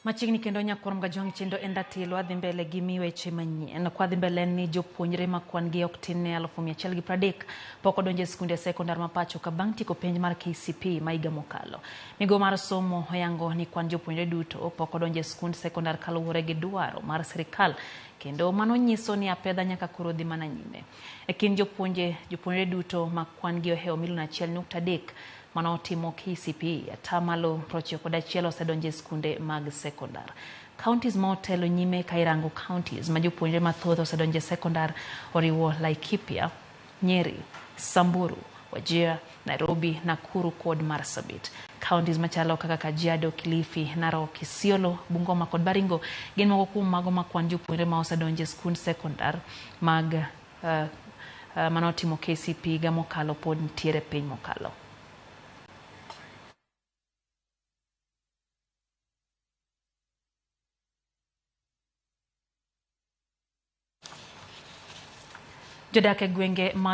Machiegni kendo nyakwar Mgajwang' chendo en ratilo adhi mbele gi mi weche manyien. Kwa dhi mbele en ni jopuonjre ma kwan gi ok tin ne 130,000 pok odonjo e skunde sekondar ma pacho ka bang' tieko penj mar KCPE ma higa mokalo. Migawo mar somo oyango ni kwan jopuonjre duto pok odonjo e skund sekondar kaluwore gi dwaro mar sirikal kendo mano nyiso ni apedha nyaka koro dhi mana nyime. E kind jopuonje jopuonjre duto ma kwan gi ohewo milion 1.3 mane otimo KCPE 91% osedonjo e skunde mag sekondar. Counties ma otelo nyime ka irango counties ma jopuonjre mathoth osedonjo e sekondar oriwo Laikipia, Nyeri, Samburu, Wajir, Nairobi, Nakuru kod Marsabit. Counties machalo kaka Kajiado, Kilifi, Narok, Isiolo, Bungoma kod Baringo gin moko kuom mago ma kwan jopuonjre ma osedonjo e skund sekondar mag manotimo KCPE higa mokalo pod nitiere piny mokalo. Jodak e gwenge mag